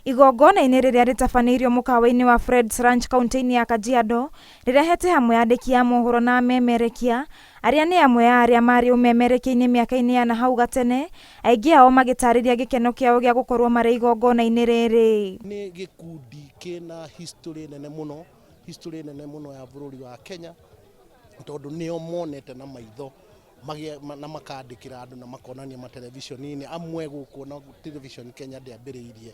Igongona-inĩ rĩrĩa rĩtabanĩirio mũkawa-inĩ wa Fred's Ranch kauntĩ-inĩ ya Kajiado, rĩrehete hamwe andĩki a mohoro na amemerekia, arĩa nĩ amwe a arĩa marĩ ũmemerekia-inĩ mĩaka-inĩ ya nahau gatene, aingĩ ao magĩtarĩria gĩkeno kĩao gĩa gũkorwo marĩ igongona-inĩ rĩrĩ. Nĩ gĩkundi kĩna history nene mũno, history nene mũno ya bũrũri wa Kenya, tondũ nĩo monete na maitho na makandĩkĩra andũ na makonania matelevision-inĩ amwe gũkũ na television Kenya ndĩambĩrĩirie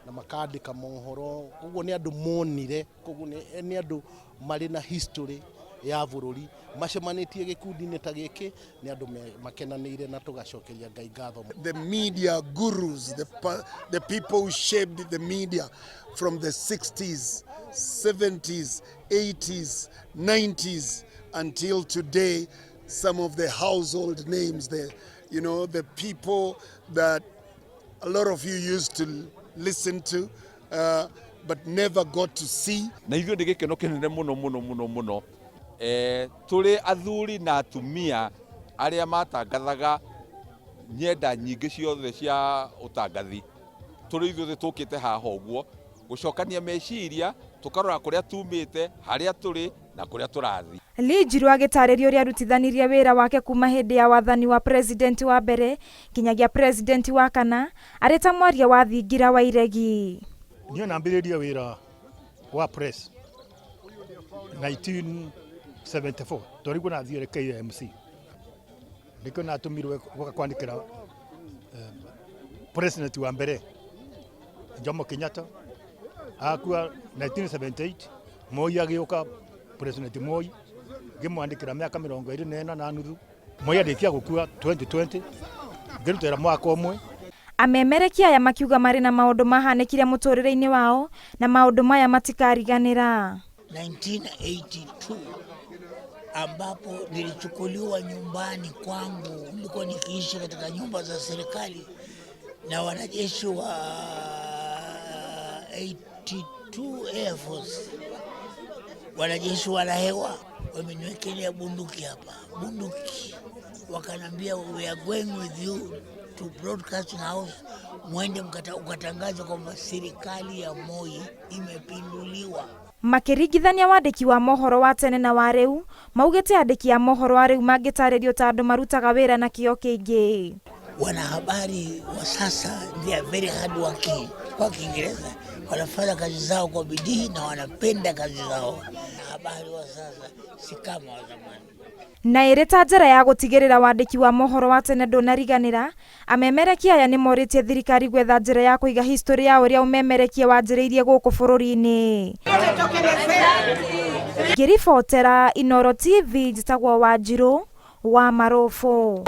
na makandĩka mohoro, koguo nĩ andũ monire, koguo nĩ andũ marĩ na history ya bũrũri macemanĩtie gĩkundi-inĩ ta gĩkĩ, nĩ andũ makenanĩire na tũgacokeria Ngai ngatho. The media gurus, the people who shaped the media from the 60s, 70s, 80s, 90s until today, some of the household names, the people that a lot of you used to listen to, but never got to see. Na ithuĩ nĩ gĩkeno kĩnene mũno mũno mũno mũno, tũrĩ athuri na atumia arĩa matangathaga nyenda nyingĩ ciothe cia ũtangathi, tũrĩ ithuothe tũkĩte haha ũguo gũcokania meciria, tũkarora kũrĩa tumĩte, harĩa tũrĩ na kũrĩa tũrathiĩ. Lee Njiru agĩtarĩria ũrĩa arutithanirie wĩra wake kuma hĩndĩ ya wathani wa president wa mbere nginyagia president wa kana arĩ ta mwaria wa thingira wa iregi. Niĩ nambĩrĩrie wĩra wa press 1974 twarigwo nathiire KMC, nĩkĩo natũmirwe gũka kwandĩkĩra president wa mbere Jomo Kenyatta. Akua 1978, Moi agĩũka, President Moi, ngĩmwandĩkĩra mĩaka 24.5. Moi arĩkia gũkua 2020, ngĩrutĩra mwaka ũmwe. Amemerekia aya makiuga marĩ na maũndũ mahanĩkire mũtũrĩre-inĩ wao na maũndũ maya matikariganĩra. 1982 ambapo nilichukuliwa nyumbani kwangu, nilikuwa nikiishi katika nyumba za serikali na wanajeshi wa 82 Air Force, wanajeshi wanahewa wameniwekelea bunduki hapa, bunduki, wakanambia, "We are going with you to Broadcasting House, mwende ukatangaza kwamba serikali ya Moi imepinduliwa." Makĩringithania wandĩki wa mohoro wa tene na wa rĩu, maugĩte andĩki a mohoro a rĩu mangĩtarĩrio ta andũ marutaga wĩra na kĩo kĩingĩ. Wanahabari wa sasa, they are very hard working. Kwa Kiingereza, wanafanya kazi zao kwa bidii na wanapenda kazi zao. Habari wa sasa si kama wa zamani. Na ĩrĩ ta njĩra ya gũtigĩrĩra wandĩki wa mohoro wa tene ndũnariganĩra, amemerekia aya nĩ morĩtie thirikari gwetha njĩra ya kũiga history ya ũrĩa ũmemerekia wanjĩrĩirie gũkũ bũrũri-inĩ. Ngĩribotera Inooro TV, njĩtagwo Wanjirũ wa Marũbũ.